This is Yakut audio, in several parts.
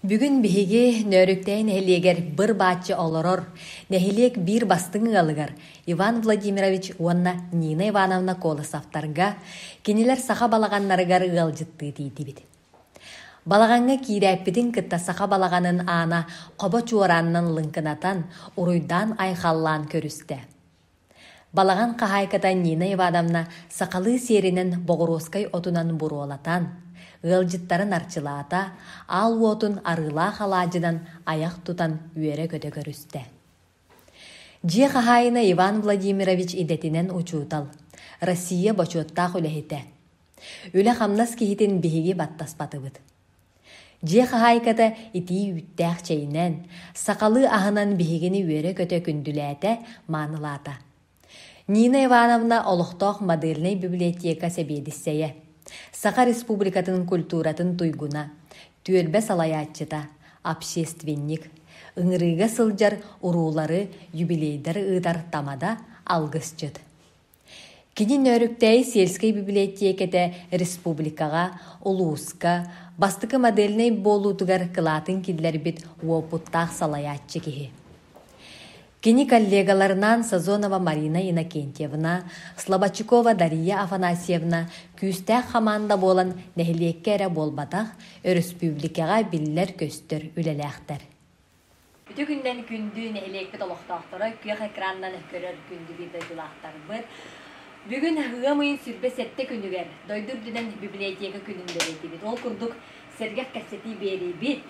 Бүгүн биһиги Нөөрүктээй нэһилиэгэр быр-бааччы олорор нэһилиэк биир бастыҥ ыалыгар Иван Владимирович уонна Нина Ивановна Колосовтарга кинилэр саха балаҕаннарыгар ыалдьыттыы тиийдибит. Балаҕаҥҥа киирээппитин кытта саха балаҕанын аана хобо чуораанынан лыҥкынатан, уруйдаан-айхаллаан көрүстэ. Балаҕан хаһаайката Нина Ивановна сахалыы сиэринэн боҕуруоскай отунан буруолатан, ыалдьыттарын арчылаата, аал уотун арыылаах алаадьынан айах тутан үөрэ-көтө көрүстэ. Дьиэ хаһаайына Иван Владимирович идэтинэн учуутал, Россия бочуоттаах үлэһитэ. Үлэ-хамнас киһитин биһиги баттаспатыбыт. Дьиэ хаһаайката итии үүттээх чэйинэн, сахалыы аһынан биһигини үөрэ-көтө күндүлээтэ, маанылаата. Нина Ивановна олохтоох модельнай библиотека сэбиэдиссэйэ, Саха Республикатын культуратын туйгуна, түөлбэ салайааччыта, общественник, ыҥырыыга сылдьар уруулары, юбилейдары ыытар тамада, алгысчыт. Кини Нөөрүктээйи сельскэй бибилэтиэкэтэ республикаҕа, улууска бастакы модельнай буолуутугар кылаатын киллэрбит уопуттаах салайааччы киһи. Кини коллегаларынаан Сазонова Марина Иннокентьевна, Слободчикова Дария Афанасьевна күүстээх хамаанда буолан нэһилиэккэ эрэ буолбатах, өрөспүүбүлүкэҕэ биллэр-көстөр үлэлээхтэр. Үтүө күннэн күндү нэһилиэкпит олохтоохторо, күөх экранынан көрөр күндү биир дойдулаахтарбыт. Бүгүн ыам ыйын 27 күнүгэр дойду үрдүнэн библиотека күнүн бэлиэтиибит. Ол курдук сэргэх кэпсэтии биэриибит.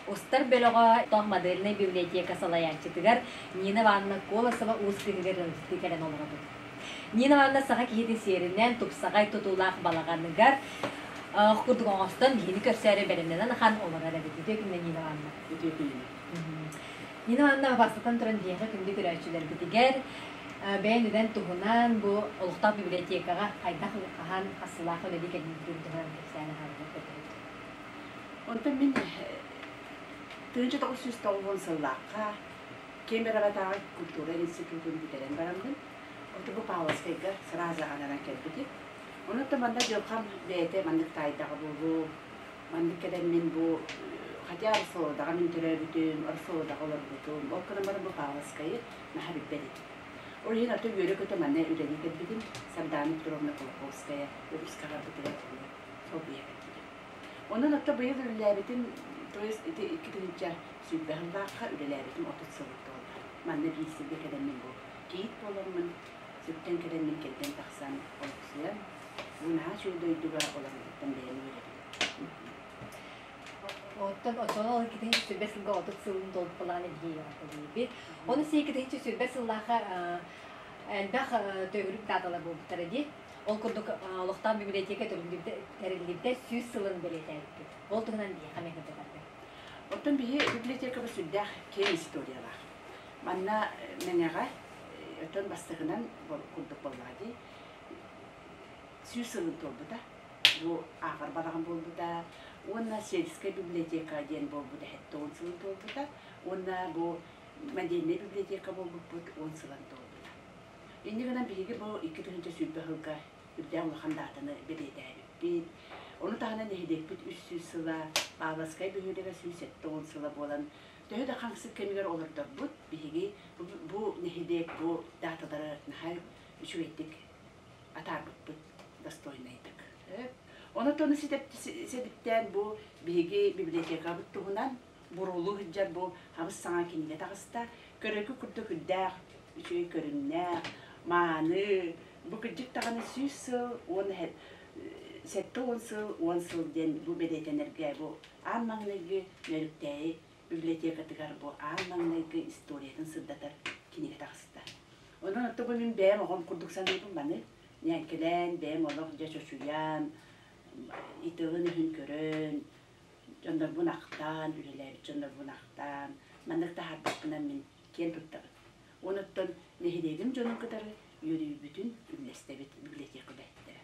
Устар бөлөҕө Тоох модельнай библиотека салайааччытыгар Нина Ивановна Колосова уус кыыһыгар ыалдьыттыы кэлэн олоробут. Нина Ивановна саха киһитин сиэринэн тупсаҕай тутуулаах балаҕаныгар курдук оҥостон биһини көрсөөрү бэлэмнэнэн ахан олорор эбит. Үтүө күннэ Нина Ивановна. Үтүө күнүнэн. Нина Ивановна бастатан туран биһиэхэ күндү көрөөччүлэрбитигэр бэйэн үлэн туһунан бу олохтоох библиотекаҕа хайдах хаһан хасылаах үлэлии кэлбитин туһунан кэпсээн аһарбыт көрдөрөбүт. Онтон мин 1990 сыллаахха Кемероватааҕы культура институтун бүтэрэн бараммын, оту бу Павловскайга сразу ананан кэлбитим. Онон манна дьылҕам бэйэтэ маннык таайдаҕа буолуо, Маннык кэлэн мин бу хотя Арсолодаҕа мин төрөөбүтүм, Арсолодаҕа олорбутум, ол гынан баран бу Павловскайы наһаа билбэт этим. Ол иһин ото үөрэ-көтө манна үлэлии кэлбитим. Сардаана Петровна Кулаковская выпускаҕа барбытыгар солбуйа кэлбитим. Онон ото быйыл үлэлээбитим, то есть ити 2020 сыллаахха үлэлээбитим 30 сыл туолла. Манна биир сиргэ кэлэммин бу кийиит буоламмын, сүктэн кэлэммин кэргэн тахсан олохсуйан, бу наһаа үчүгэй дойдуга олорбуттан бэйэм үөрэбин. Оттон оччоҕо 2020 сылга 30 сылын толкулаан эбиһиэҕэ Оны 2020 сыллаахха элбэх төгүрүк дааталар буолбуттара дии. Ол курдук олохтоох библиотека тэриллибитэ 100 сылын бэлиэтээбиппит. Ол туһунан биһиэхэ эмиэ кырдьатарга. Оттон биһи библиотекабыт сүрдээх киэҥ историялаах. Манна Мэҥэҕэ оттон бастакынан курдук буоллаҕа дии. 100 сылын туолбута. Бу ааҕар балаҕан буолбута уонна сельская библиотека диэн буолбута 70 сылын туолбута уонна бу модельнай библиотека буолбуппут 10 сылын туолбута. Инньэ гынан биһиги бу 2020 сылга үрдээх улахан даатаны бэлиэтээбиппит. Ону таһынан нэһилиэкпит 300 сыла, Павловскай бөһүөлэгэ 170 сыла буолан, төһө да хаҥсык кэмигэр олордорбут, биһиги бу нэһилиэк бу дааталары наһаа үчүгэйдик атаарбыппыт достойнайдык. Онон сэдиптээн бу биһиги библиотекабыт туһунан буруулуу сылдьар бу хабыс саҥа кинигэ таҕыста. Көрөргө курдук үрдээх, үчүгэй көрүҥнээх, мааны, бу кырдьык даҕаны 100 сыл, 70 сыл, 10 сыл диэн бу бэлиэтэнэргэ бу аан маҥнайгы Нөрүктээйи библиотекатыгар бу аан маҥнайгы историятын сырдатар кинигэ таҕыста. Онон оттон бу мин бэйэм оҕом курдук саныыбын маны. Ньээҥкэлээн, бэйэм олох дьэ чочуйан, итылын-өһүн көрөн, дьоннорбун ахтаан, үлэлээбит дьоннорбун ахтаан, маннык таһаарбыппынан мин киэн туттабын. Онуттан нэһилиэгим дьонун кытары үөрүүбүтүн үллэстэбит библиотека үлэһиттэрэ.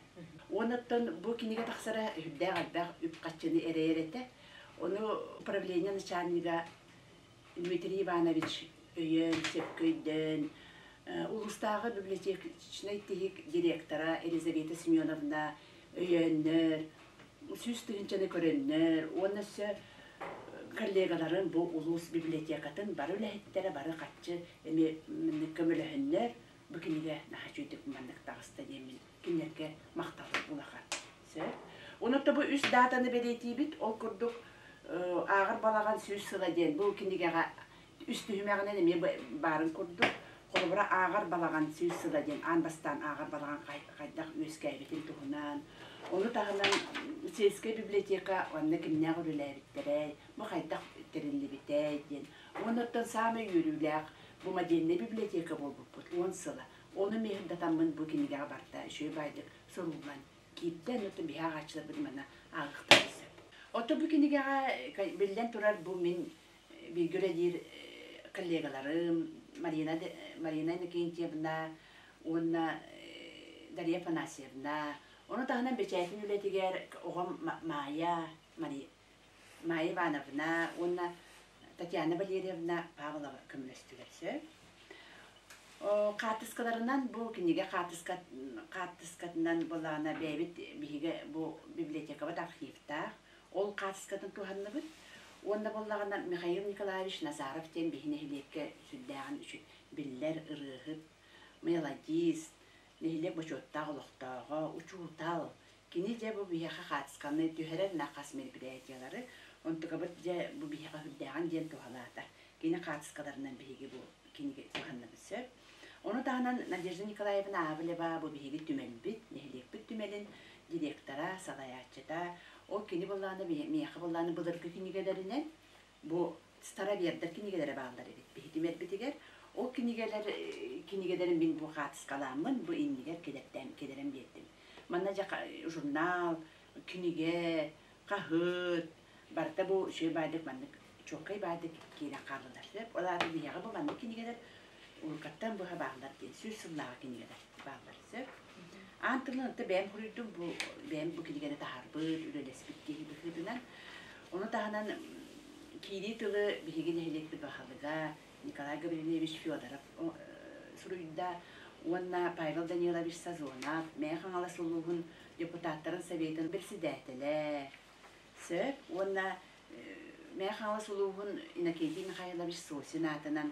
Онуттан бу кинигэ тахсара үрдээх элбэх үп-харчыны эрэйэр этэ. Ону управление начальнига Дмитрий Иванович өйөөн, сөпкө өйдөөн, улуустааҕы библиотечнай тиһик директора Елизавета Семеновна өйөөннөр, 100 тыһыынчаны көрөннөр уонна өссө Коллегаларым бу улуус библиотекатын бары үлэһиттэрэ бары хаччы эмиэ маннык көмөлөһөннөр бу кинигэ наһаа үчүгэйдик маннык таҕыста диэммин кинилэргэ махталым улахан. Сөп. Онон бу үс даатаны бэлиэтиибит. Ол курдук ааҕар балаҕан 100 сыла диэн бу кинигэҕэ үс түһүмэҕинэн эмиэ баарын курдук холобура ааҕар балаҕан 100 сыла диэн аан бастаан ааҕар балаҕан хайдах үөскээбитин туһунан, ону таһынан сельскэй библиотека уонна кимнээх үлэлээбиттэрэй, бу хайдах тэриллибитэй диэн. Уонна оттон саамай үөрүүлээх бу модельнай библиотека буолбуппут 10 сыла. Ону эмиэ сырдатаммын бу кинигэҕэ барда үчүгэй баайдык суруллан киирдэ, оттон биһи ааҕааччыларбыт манна ааҕыахтарын сөп. Оттон бу кинигэҕэ биллэн турар бу мин бииргэ үлэлиир коллегаларым Марина, Марина Иннокентьевна уонна Дарья Афанасьевна, ону таһынан бэчээтин үлэтигэр оҕом Майя, Мария, Майя Ивановна уонна Татьяна Валерьевна Павлова көмөлөстүлэр сөп. Хаартыскаларынан бу кинигэ хаартыскатынан былаана бэйэбит биһиги бу библиотекабыт архивтаах. Ол хаартыскатын туһанныбыт. Уонна буоллаҕына Михаил Николаевич Назаров диэн биһи нэһилиэккэ сүрдээҕин биллэр ырыаһыт, мелодист, нэһилиэк бочуоттаах олохтооҕо, учуутал. Кини дьэ бу биһиэхэ хаартысканы түһэрэр на хас мероприятиелары, онтукабыт дьэ бу биһиэхэ сүрдээҕин диэн туһалаата. Кини хаартыскаларынан биһиги бу кинигэ туһанныбыт сөп. Ону таһынан Надежда Николаевна Авлева бу биһиги түмэлбит, нэһилиэкпит түмэлин директора, салайааччыта. Ол кини былаана миэхэ былааны былыргы кинигэлэринэн бу старовердар кинигэлэрэ бааллар эбит биһи түмэлбитигэр. Ол кинигэлэр кинигэлэрин мин бу хаартыскалааммын бу иннигэр кэлэртээн кэлэрэн биэрдим. Манна дьэ журнал, кинигэ, хаһыат барыта бу үчүгэй баайдык маннык чуолкай баайдык киирэн хааллылар. Сөп. Ол аата биһиэхэ бу маннык кинигэлэр уруккаттан быһа бааллар диэн 100 сыллааҕы кинигэлэр бааллар. Сөп. Аан тылын ытта бэйэм суруйдум, бу бэйэм бу кинигэни таһаарбыт, үлэлэспит киһи быһыытынан. Ону таһынан киирии тылы биһиги нэһилиэкпит баһылыга Николай Гаврильевич Федоров суруйда уонна Павел Данилович Сазонов, Мэҥэ Хаҥалас улууһун депутаттарын советын председателэ, сөп уонна Мэҥэ Хаҥалас улууһун Иннокентий Михайлович Сосин аатынан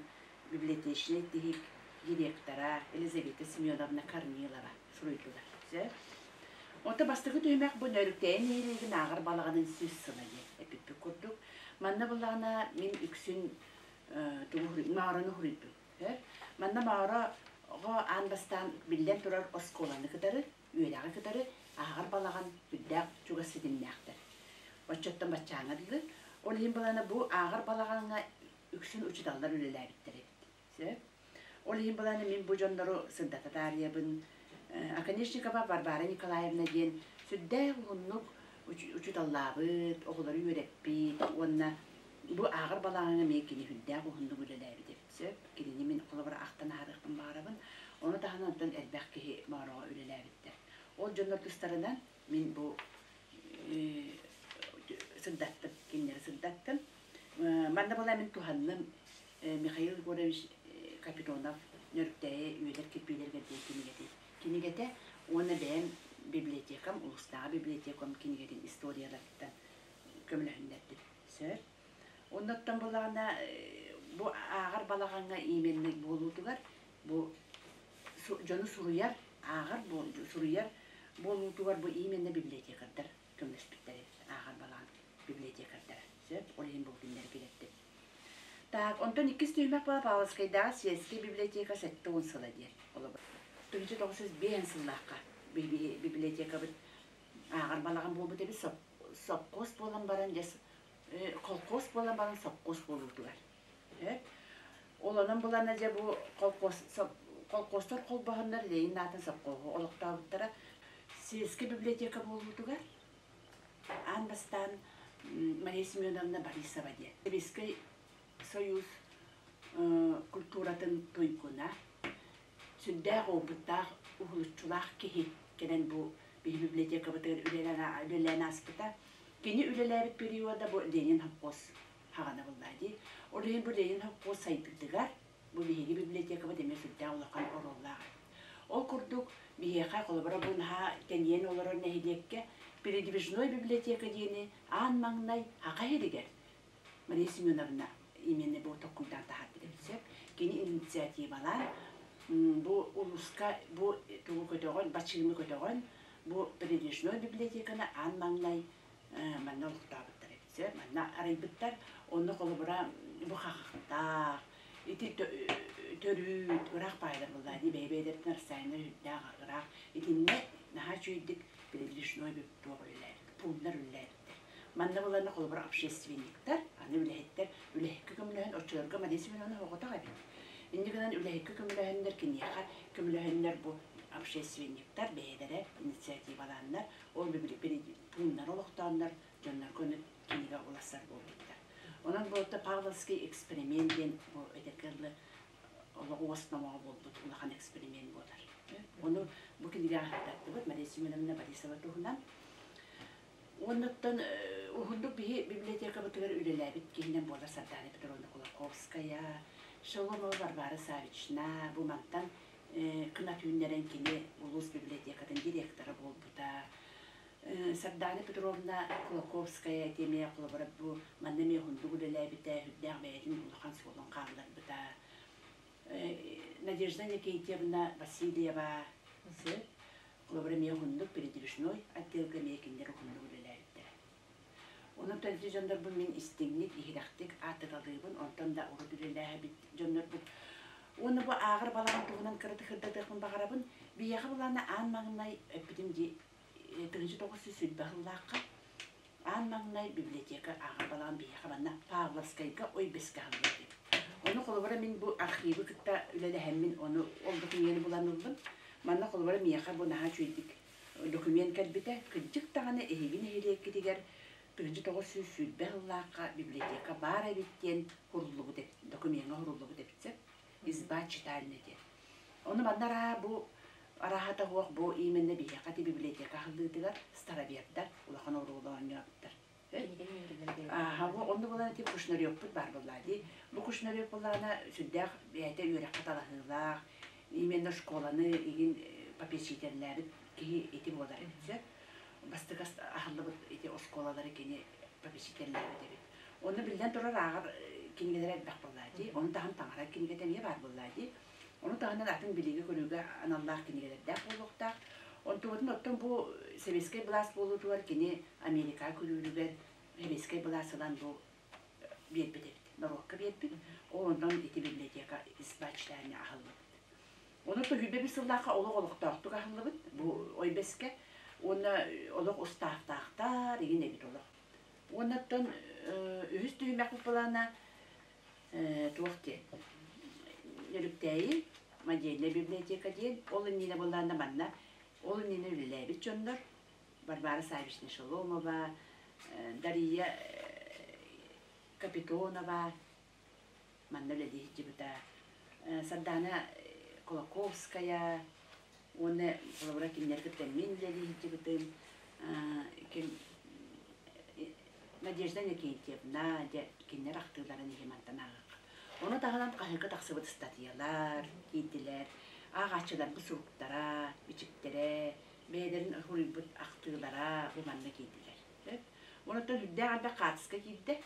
библиотечнай тиһик директора Елизавета Семеновна Корнилова суруйдулар. Сөп. Онто бастакы түһүмэх бу Нөөрүктэйин нэһилиэгин ааҕар балаҕанын 100 сыла диэн эппиппит курдук. Манна буллаҕына мин үксүн тугу Маарону суруйдум. Манна Маароҕо аан бастаан биллэн турар оскуоланы кытары, үөрэҕи кытары ааҕар балаҕан сүрдээх чугас ситимнээхтэр. Оччоттон баччааҥҥа дылы. Ол иһин былаана бу ааҕар балаҕаҥҥа үксүн учууталлар үлэлээбиттэр эбит. Сөп. Ол иһин былаана мин бу дьоннору сырдата таарыйабын. Оконешникова Варвара Николаевна диэн сүрдээх уһуннук учууталлаабыт, оҕолору үөрэппит уонна бу ааҕар балаҕаҥҥа эмиэ кини сүрдээх уһуннук үлэлээбит эбит. Сөп. Кинини мин холобура ахтан аһарыахпын баҕарабын. Ону таһынан онтон элбэх киһи Моороҕо үлэлээбиттэр. Ол дьоннор тустарынан мин бу сырдаттым, кинилэри сырдаттым. Манна буолан мин туһанным Михаил Егорович Капитонов Нөрүктээйи үйэлэр кирбиилэригэр диэн кинигэтин кинигэтэ уонна бэйэм библиотекам, улуустааҕы библиотекам кинигэтин историяларыттан көмөлөһүннэрдим. Сөп. Оннуттан булаҕына бу ааҕар балаҕаҥҥа именный буолуутугар бу дьону суруйар, ааҕар суруйар буолуутугар бу именно библиотекардар көмөлөспүттэр эбит ааҕар балаҕан библиотекардара. Сөп, ол иһин бу күннэри килэттим. Так, онтон иккис түһүмэх буола Павловскайдааҕы сельскэй библиотека 70 сыла диэн олобор. 1905 сыллаахха библиотекабыт ааҕар балаҕан буолбут эбит сопхуос буолан баран дьэ колхоз буолан баран сопхуос буолуутугар. Ол онон булана дьэ бу колхоз колхозтар холбоһоннор Ленин аатын сопхуоһу олохтообуттара. Сельскэй библиотека буолуутугар аан бастаан Мария Семеновна Борисова диэн. Сэбиэскэй Союз культуратын туйгуна, сүрдээх уопуттаах, уһулуччулаах киһи кэлэн бу биһи библиотекабытыгар үлэлээн ааспыта. Кини үлэлээбит периода бу Ленин совхоз хаҕана буолла дии. Ол иһин бу Ленин совхоз сайдыытыгар бу биһиги библиотекабыт эмиэ сүрдээх улахан оруоллаах. Ол курдук биһиэхэ холобура бу наһаа тэнийэн олорор нэһилиэккэ передвижной библиотека диэни аан маҥнай Саха сиригэр. Мария Семеновна именно бу толкуйдаан таһаарбыт эбит сөп. Кини инициативалаан бу улууска бу тугу көтөҕөн, бачыымы көтөҕөн, бу передвижной библиотеканы аан маҥнай манна олохтообуттар эбит сөп. Манна арыйбыттар. Онно холобура бу хахахтаах, ити төрүүт, ыраах баайдар буллаани бэйэ-бэйэлэриттэн арсайыннар үрдээх ыраах. Итиннэ наһаа үчүгэйдик передвижной туох үлэлээбит, пууннар үлэлээбиттэр. Манна буланна холобура общественниктар, аны үлэһиттэр үлэһиккэ көмөлөһөн оччолорго Мария Семеновна оҕотох эбит. Инньэ гынан үлэһиккэ көмөлөһөннөр киниэхэ көмөлөһөннөр бу общественниктар бэйэлэрэ инициативалааннар, ол пууннары олохтооннор дьоннорго ону кинигэ уларсар буолбуттар. Онон бу Павловский эксперимент диэн бу этэргэ дылы олох уос номоҕо буолбут улахан эксперимент буолар. Ону бу кинигэҕэ сырдаттыбыт Мария Семеновна Борисова туһунан. Уоннаттан уһуннук биһи библиотекабытыгар үлэлээбит киһинэн буолар Сардана Петровна Кулаковская, Шеломова Варвара Савична, бу мантан кынат үүннэрэн кини улуус библиотекатын директора буолбута. Сардана Петровна Кулаковская эмиэ холобура бу манна эмиэ уһуннук үлэлээбитэ, үрдээх бэйэтин улахан суолун хаалларбыта. Надежда Никитьевна Васильева холобура эмиэ уһуннук передвижной отделга эмиэ кинилэр уһуннук үлэлээбиттэрэ. Онон ити дьоннорбун мин истиҥник, иһирэхтик ааттаталыыбын, онтон да урут үлэлээбит дьоннорбут. Уонна бу ааҕар балаҕан туһунан кыратык сырдатыахпын баҕарабын. Биһиэхэ былаана аан маҥнай эппитим дии 1920 сыллаахха аан маҥнай библиотека ааҕар балаҕан биһиэхэ манна Павловскайга ой бэскэ аһыллыбыт эбит. Ону холобура мин бу архивы кытта үлэлэһэммин ону ол докумуону булан ыллым. Манна холобура миэхэ бу наһаа үчүгэйдик документ кэлбитэ. Кырдьык даҕаны эһиги нэһилиэккитигэр 1920 сыллаахха библиотека баар эбит диэн хуруллубут эбит, докумеҥҥа хуруллубут эбит сөп. Изба читальня диэн. Ону манна араа бу арааһата суох бу именно биһиэхэ ити библиотека аһыллыытыгар старовердар улахан оруолу оонньообуттар. Ааһа бу онно буолан ити Кушнаревпут баар буоллаа дии. Бу Кушнарев буоллаҕына сүрдээх бэйэтэ үөрэххэ талаһыылаах, именно школаны игин попечителлээбит киһи ити буолар эбит сөп. Бастакы аһыллыбыт ити оскуолалары кини попечителлээбит эбит. Онно биллэн турар ааҕар кинигэлэрэ элбэх буоллаа дии. Ону таһан таҥара кинигэтэ эмиэ баар буоллаа дии. Ону таһынан атын билиигэ-көрүүгэ аналлаах кинигэлэрдээх буолуохтаах. Онтубутун оттон бу сэбиэскэй былаас буолуутугар кини Америка күрүүрүгэр сэбиэскэй былаас ылан бу биэрбит эбит, норуокка биэрбит. Ол онтон ити библиотека изба-читальня аһыллыбыт. Ону төһүүбэ bir сыллаахха олох олохтоохтук аһыллыбыт бу Ойбэскэ. Уонна олох устаахтаахтар игин эбит олох. Уоннаттан үһүс түһүмэх былаана туох диэн Нөрүктээйи модельнай библиотека диэн ол иннинэ былаана манна ол иннинэ үлэлээбит дьоннор Варвара Савична Шеломова, Дария Капитонова манна үлэлии сылдьыбыта, Сардана Кулаковская уонна холобура кинилэр кытта мин үлэлии сылдьыбытым, ким Надежда Иннокентьевна дьэ кинилэр ахтыыларын иһи мантан ааҕыаххыт. Ону таһынан хаһыакка тахсыбыт ыстатыйалар киирдилэр, ааҕааччыларбыт суруктара, бичиктэрэ, бэйэлэрин суруйбут ахтыылара бу манна киирдилэр. Онтон үрдээх элбэх хаартыска киирдэ.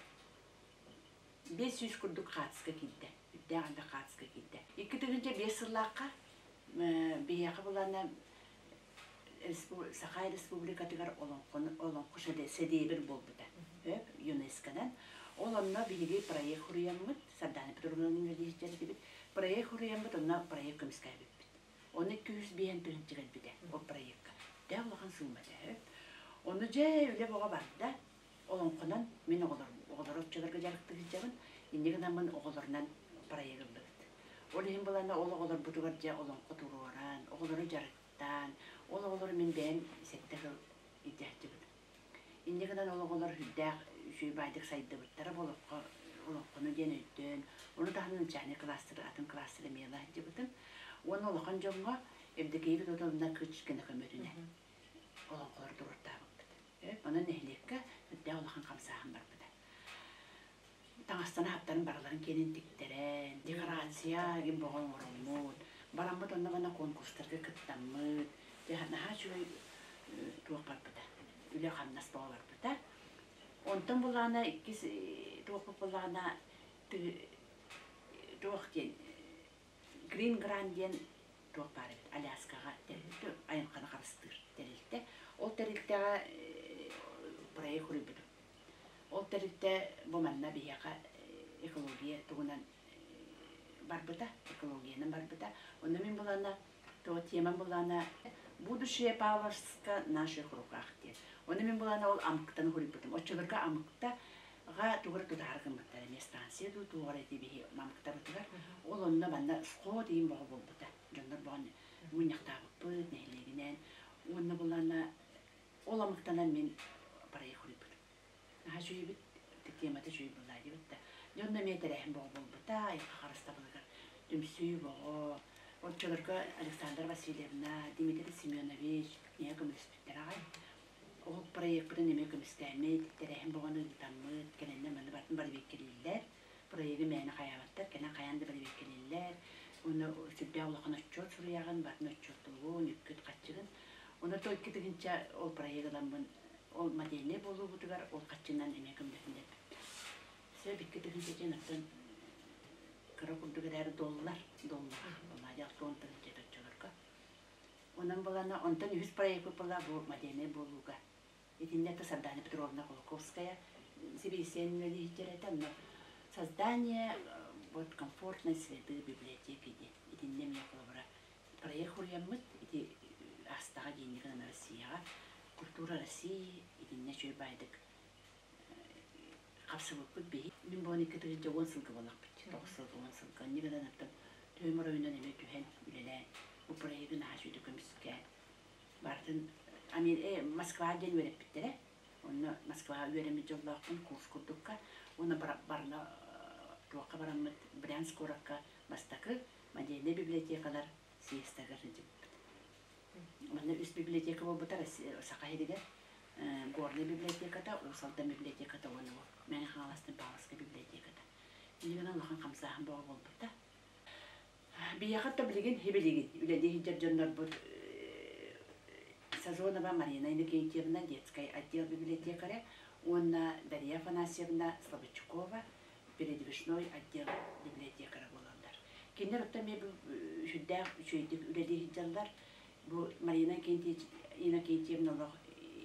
500 курдук хаартыска киирдэ. Үрдээх элбэх хаартыска киирдэ. 2005 сыллаахха биһиэхэ булана Саха Республикатыгар олоҥхо сэдиэбир буолбута. ЮНЕСКО-нан. Ол онно биһиги проект хуруйаммыт, Сардана Петровна үлэлиир проект хуруйаммыт, онно проект көмүскээбиппит. Ону күүс биһэн тыһынча кэлбитэ ол проекка. Дэ улахан сыымма этэ. Ону дьэ үлэ боҕо барда. Олоҥхонон мин оҕолор оҕолору оччолорго дьарыктыы сылдьабын. Инньэ гынаммын оҕолорунан проект ыллыбыт. Ол иһин былаана ол оҕолорбутугар дьэ олоҥхо туруоран, оҕолору дьарыктаан, ол оҕолору мин бэйэм сэттэ сыл илдьэ сылдьыбытым. Инньэ гынан ол оҕолор сүрдээх үчүгэй баайдык сайдыбыттара бу олоххо олоҥхону диэн өйдөөн, ону таһынан начальнай класстары, атын класстары эмиэ ыла сылдьыбытым. Уонна улахан дьоҥҥо Евдокия Федотовна Кычкина көмөтүнэн олоҥхолору туруортаабыппыт. Онон нэһилиэккэ сүрдээх улахан хамсааһын барбыта. Таҥастан аһаптарын барыларын киэнин тиктэрэн, декорация игин боҕо оҥороммут, бараммыт онно-манна конкурстарга кыттаммыт, наһаа үчүгэй туох барбыта, үлэ-хамнас боҕо барбыта. Онтон булаана иккис туохпут булаана туох диэн Green Grand диэн туох баар эбит Аляскаҕа тэрилтэ айылҕаны харыстыыр тэрилтэ. Ол тэрилтэҕэ проект суруйбутум. Ол тэрилтэ бу манна биһиэхэ экология туһунан барбыта, экологиянан барбыта. Онно мин булана то темам булана «Будущее Павловска в наших руках» диэн. Онно мин булана ол Амыктан суруйбутум. Оччолорго Амыкта га тугура тутаары гыммыттар эмиэ станция дуу туоҕар эти биһи Мамыктабытыгар. Ол онно манна сход иин боҕо буолбута. Дьоннор боҕон мунньахтаабыппыт нэһилиэгинэн. Уонна булана ол Амыктанан мин проект суруйбутум. Наһаа үчүгэйбит, темата үчүгэй буолла диэбит да. Дьэ онно эмиэ тэрээһин боҕо буолбута, айылҕа харыстабылыгар түмсүү боҕо. Оччолорго Александра Васильевна, Дмитрий Семенович миэхэ көмөлөспүттэр аҕай. Ол проекпытын эмиэ көмүскээммит, тэрээһин боҕону ыытаммыт, кэлэннэр манна барытын бэрэбиэркэлииллэр. Проегы мээнэ хайаабаттар, кэлэн хайаан да бэрэбиэркэлииллэр. Уонна сүрдээх улахан отчуот суруйаҕын, барытын отчуоттуугун, үпкүт-хаччыгын. Онон то 2 тыһыынча ол проект ыламмын ол модельнай буолуубутугар ол хаччынан эмиэ көмөлөһүннэрбиттэр. Сөп 2 тыһыынча диэн оттон кыра курдук эрээри доллар, доллар буолла 60 тыһыынча оччолорго. Онон булана онтон үһүс проект была бу модельнай буолууга. Итиннэ Сардана Петровна Кулаковская сибиэссийэн үлэлиһиччэр онно создание вот комфортной среды библиотеки диэн итиннэ эмиэ холобура проект суруйаммыт ити астаҕа диэнник Россияҕа культура России итиннэ үчүгэй баайдык хапсыбыппыт биһи. Мин буон 2010 сылга буоллахпыт, 9 сылга 10 сылга. Иннигинэн оттон Төһөм оройунан эмиэ түһэн үлэлээн, бу проегы наһаа үчүгэй көмүскээн. Барытын Москва диэн үөрэппиттэрэ. Онно Москваҕа үөрэммит дьоллоохпун курс курдукка. Уонна барна туохха бараммыт Брянск куоракка бастакы модельнай библиотекалар съезтэригэр сылдьыбыппыт. Манна үс библиотека буолбута Саха сиригэр. Горнай библиотеката, Уус Алдан библиотеката уонна Мэҥэ Хаҥаластан Павловскай библиотеката. Иннигинэн улахан хамсааһын бөҕө буолбута. Биһиэхэ то билигин хибилигин үлэлии сылдьар дьоннорбут Сазонова Марина Иннокентьевна, детский отдел библиотекаря, уонна Дарья Афанасьевна Слободчукова, передвижной отдел библиотекара буолаллар. Кинилэр оттон эмиэ сүрдээх үчүгэйдик үлэлии сылдьаллар. Бу Марина Иннокентьевна олох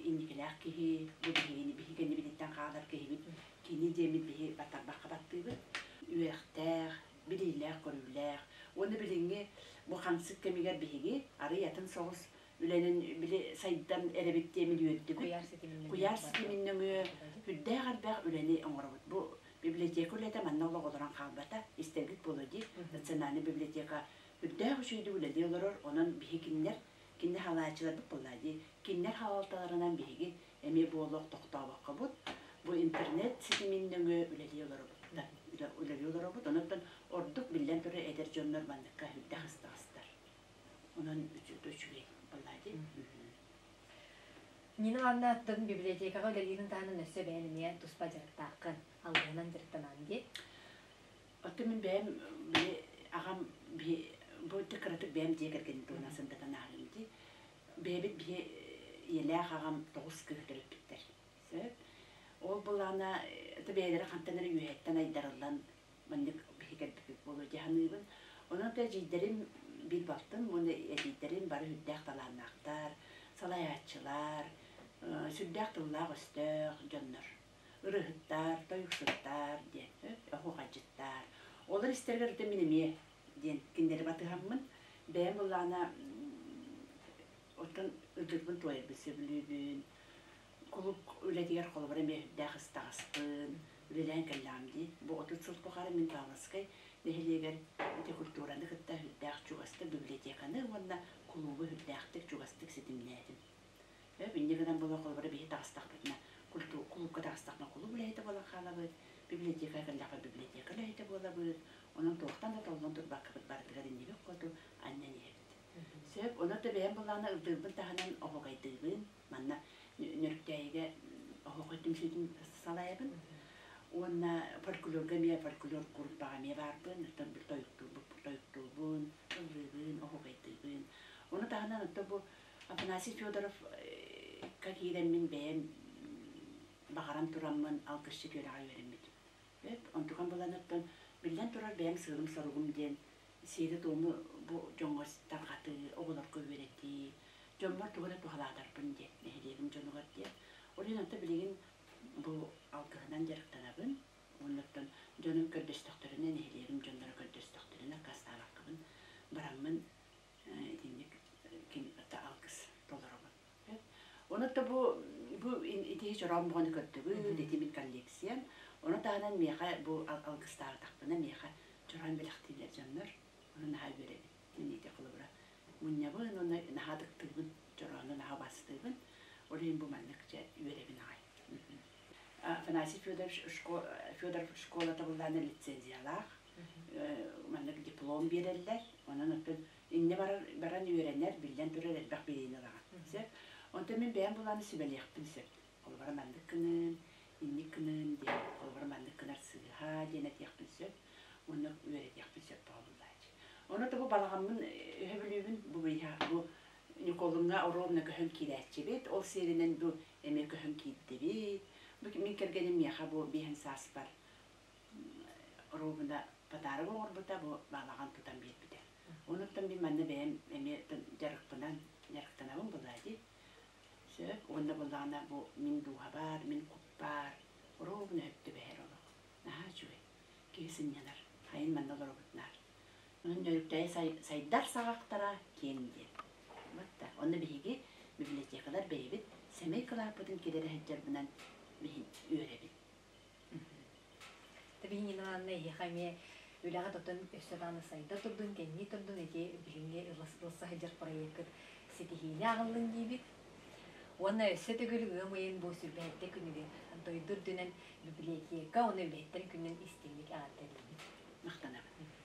инникилээх киһи, бу биһигини биһи кэннибититтэн хаалар киһибит. Кини диэммит биһи баттарбахха баттыыбыт. Үөрэхтээх, билиилээх-көрүүлээх. Уонна билиҥҥи бу хамсык кэмигэр биһиги арый атын соҕус үлэнэн били сайдан эрэбит диэмин үөрдүбүт. Куйаар ситимин нөҥүө үрдээх элбэх үлэни оҥоробут. Бу библиотека үлэтэ манна олох олорон хаалбата. Истэргит буолуо дии. Национальный библиотека үрдээх үчүгэйдик үлэлии олорор. Онон биһи кинилэр кинилэр халааччыларбыт буолла дии. Кинилэр халалталарынан биһиги эмиэ буолуох тохтообоккобут. Бу интернет ситимин нөҥүө үлэлии олоробут. Үлэлии олоробут. Онон ордук биллэн турар эдэр дьоннор манныкка үрдэх ыстаҕастар. Онон үчүгэй буолла дии. Нина Ивановна оттон библиотекаҕа үлэлиирин таһынан өссө бэйэн эмиэ туспа дьарыктааххын, алгыһынан дьарыктанаан дии. Оттон мин бэйэм били аҕам бу кыратык бэйэм дьиэ кэргэнин туһунан сырдатан ааһыым дии. Бэйэбит биһи ийэлээх аҕам тоҕус кыыһы төрөппүттэр. Сөп. Ол былаана бэйэлэрэ хантан эрэ үөһэттэн айдарыллан маннык биһи кэлбиппит буолуо дии саныыбын. Онон эдьиийдэрим биир балтым уонна эдьиийдэрим бары сүрдээх талааннаахтар, салайааччылар, сүрдээх тыллаах-өстөөх дьоннор. Ырыһыттар, тойуксуттар диэн, оһуохайдьыттар. Олор истэригэр өтө мин эмиэ диэн кинилэри батыһаммын, бэйэм былаана оттон ырдырбын туойарбын сөбүлүүбүн. Кулууп үлэтигэр холобура эмиэ үрдээх ыстаҕаспын, үлэлээн кэллэҕим дии. Бу 30 сыл тухары мин Павловскай нэһилиэгэр ити культураны кытта үрдээх чугастык библиотеканы уонна кулуубу үрдээхтик чугастык ситимнээтим. Инньэ гынан буолан холобура биһи таҕыстахпытына кулуупка таҕыстахпына кулууп үлэһитэ буолан хаалабыт, библиотека кэллэхпэ библиотека үлэһитэ буолабыт. Онон туохтан да толлон турбаккабыт барытыгар иннибит хоту анньан иһэбит. Сөп, онон да бэйэм былаана ылдыырбын таһынан оһуохайдыыбын. Манна Нөрүктээйигэ оһуохай түмсүүтүн салайабын. Уонна фольклорга эмиэ фольклор группаҕа эмиэ баарбын. Оттон тойуктуубун, ыллыыбын, оһуохайдыыбын. Ону таһынан оттон бу Афанасий Федоров киирэн мин бэйэм баҕаран тураммын алгысчыт үөрэҕэ үөрэммитим. Онтукам булан оттон биллэн турар бэйэм сыалым-соругум диэн сиэри-туому бу дьоҥҥо тарҕатыы, оҕолорго үөрэтии, дьоммор тугу эрэ туһалаатарбын диэн, нэһилиэгим дьонугар диэн. Ол иһин онто билигин бу алгыһынан дьарыктанабын. Оннуттан дьонум көрдөстөхтөрүнэ, нэһилиэгим дьонноро көрдөстөхтөрүнэ аккаастаабаккабын бараммын итинник алгыс толоробун. Ону да бу ити чороон боҕону көрдүгүт, ити мин коллекциям. Ону таһынан миэхэ бу алгыстаабатахпына миэхэ чороон бэлэхтииллэр дьоннор. Ону наһаа үөрэбин. Мин ити холобура мунньабын уонна наһаа ытыктыыбын, чороону наһаа убаастыыбын. Ол иһин бу маннык дьэ үөрэбин аҕай. Афанасий Федорович Федоров школата буллаана лицензиялаах, маннык диплом биэрэллэр. Онон оттон иннэ барар, баран үөрэнэр, биллэн турар элбэх билиини ылаҕын. Сөп. Онтон мин бэйэм булааны сүбэлиэхпин сөп. Холобура маннык гынын, инник гынын диэн, холобура маннык гынар сыыһа диэн этиэхпин сөп. Уонна үөрэтиэхпин сөп буоллааччы. Ону бу балаҕаммын өһөбүлүүбүн бу бу Ньукуолуҥҥа оруобуна көһөн киирээччибит. Ол сиэринэн бу эмиэ көһөн киирдибит. Бу мин кэргэним миэхэ бу биэһин сааспар оруобуна подарок оҥорбута, бу балаҕан тутан биэрбитэ. Онуттан мин манна бэйэм эмиэ дьарыкпынан дьарыктанабын буолаа дии. Сөп. Уонна буоллаҕына бу мин дууһабар, мин куппар оруобуна сөп түбэһэр олох. Наһаа үчүгэй. Киһи сынньанар. Хайын манна олоробут наар. Онон Ньөрүктэйи сайдар саҕахтара киэҥ диэн. Вот Онно биһиги библиотекалар бэйэбит сэмэй кылааппытын киллэрэ сылдьарбынан биһи үөрэбит. Биһи Нина эһиэхэ эмиэ үлэҕэ тотон өссө даҕаны сайда турдун, кэннии турдун ити билиҥҥи ылса сылдьар проеккыт ситиһиини аҕаллын диибит. Уонна өссө төгүл ыам ыйын бу сүрбэһэттэ күнүгэр дойду үрдүнэн библиотека уонна үлэһиттэр күнүн истиҥник эҕэрдэлиибит. Махтанабын.